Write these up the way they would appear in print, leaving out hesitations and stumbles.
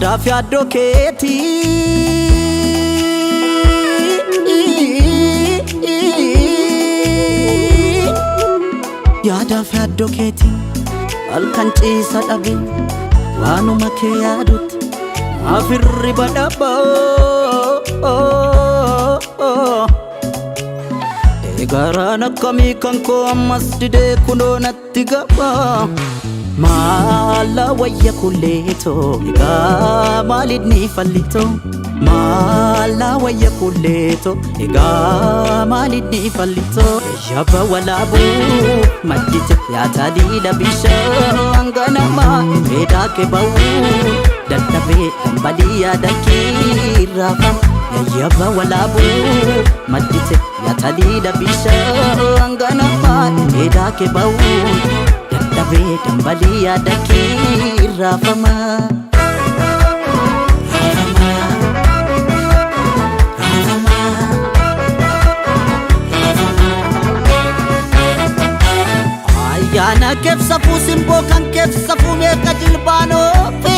Yaadaaf yaaddoo keetii. Yaadaaf yaaddoo keetii halkan ciisa dhabe, waanuma kee yaadutti maaf hirriba dhabaa? Eegaraan akkamii kan koo ammas didee kunoo natti gaba. Maala wayya kulleetoo, egaa maalinni fallitoo? Maala wayya kulleetoo, egaa maalinni fallitoo? Yabba walaabuu maddite yaataliila bishaan ganamaa dheedaa kee ba'uu dadhabee dambalii yaada kiirraafama. Yabba walaabuu maddite yaataliila bishaan ganamaa dheedaa kee ba'uu dadhabee dambalii yaada kiirraafama. Ayyaana keefsafuu simboo kan keefsafuu meeqa jilbaanoofe.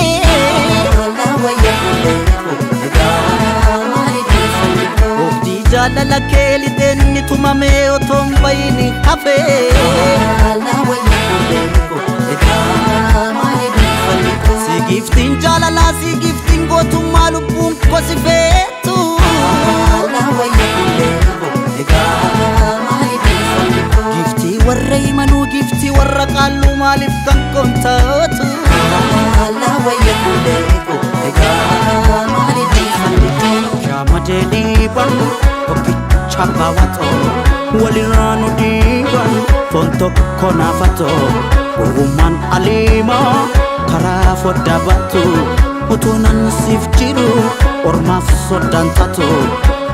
Oogdii jaalala kee lixeen ni tumamee otoo hin bayin hafe. Si giftiin jaalalaa, si giftiin gootummaa, lubbuun kosi feetu. Giftii warra himanuu, giftii warra qaalluu, maaliif kan koontaatu? Shaamadee dhiiban tokkicha baawwatoo walirraa nu dhiiban, foon tokko naafatoo gowwummaan aliimaa karaa foddaa baatu, utuu nan siif jiru ormaaf soddaan taatu,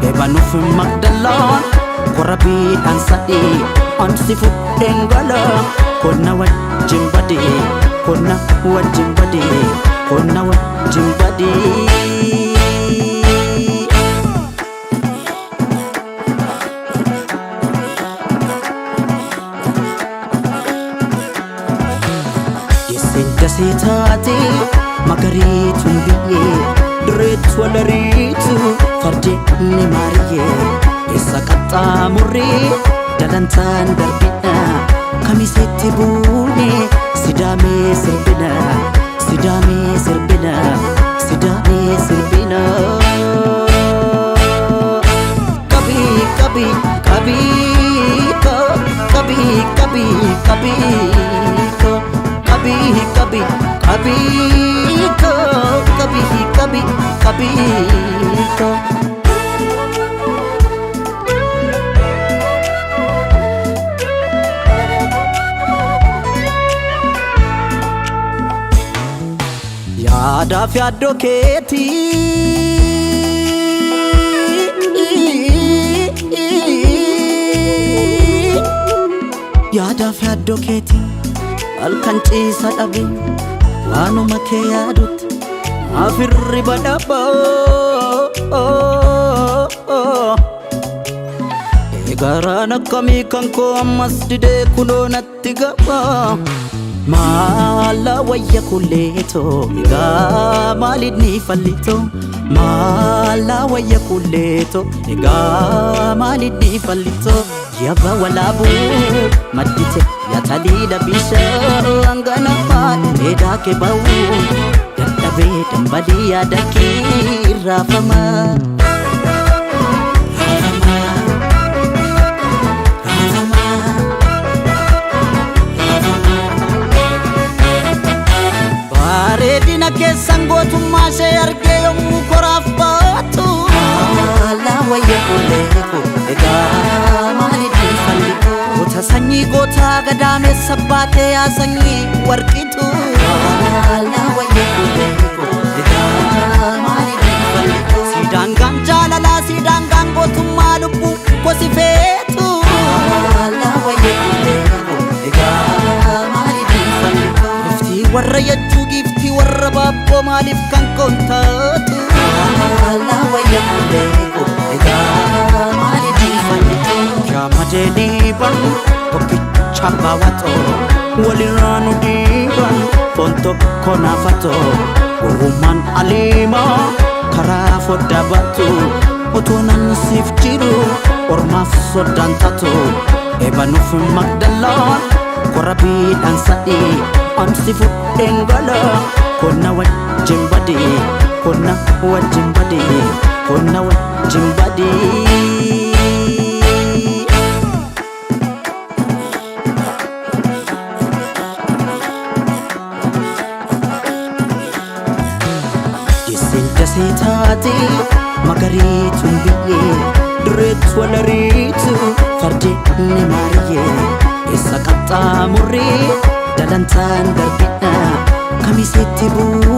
eebanuuf magdalaan korabiidhaan sadii ansi fudheen gala, konna wajjin badee, konna wajjin badee, konna wajjin badee. Deesseen dasee taate magariituun biyyee dirreetu walariitu fardeen ni maariyyee eessa qaxxaamurree dalantaan darbina, kamisetti buune sidaamee sirbina, sidaamee sirbina, sidaamee sirbina. Qabii qabii qabii qabii qabii qabii qabii qabii qabii qabii qabii qabii. Yaadaaf yaaddoo keetii. Yaadaaf yaaddoo keetii halkan ciisa dhabe, waanuma kee yaadutti maaf hirriba dhabaa? Eegaraan akkamii kan koo ammas didee kunoo natti gaba. Maala wayya kulleetoo, egaa maalinni fallitoo? Maala wayya kulleetoo, egaa maalinni fallitoo? Yabba walaabuu maddite yaataliila bishaan ganamaa dheedaa kee ba'uu dadhabee dambalii yaada kiirraafama. Bareedina keessan gootummaa ishee argee yommuu koraaf baatu. Goota sanyii gootaa gadaameessa baatee yaa sanyii warqitu. Siidaangaan jaalalaa, siidaangaan gootummaa, lubbuu kosi feetu. Giftii warra yachuu, giftii warra baabboo, maaliif kan koontaatu? Shaamadee dhiiban tokkicha baawwatoo walirraa nu dhiiban, Foon tokko naafato gowwummaan aliimaa karaa foddaa baatu otoo nan siif jiru ormaaf soddaan taatu eebanuuf magdallaan korabiidhaan sadii ansi fudheen gala konna wajjin badii konna wajjin badii konna wajjin badii. Deesseen dasee taate magariituun biyyee dureetu walariitu fardeen ni maariyyee eessa qaxxaamurree dalantaan darbina kamisetti buune.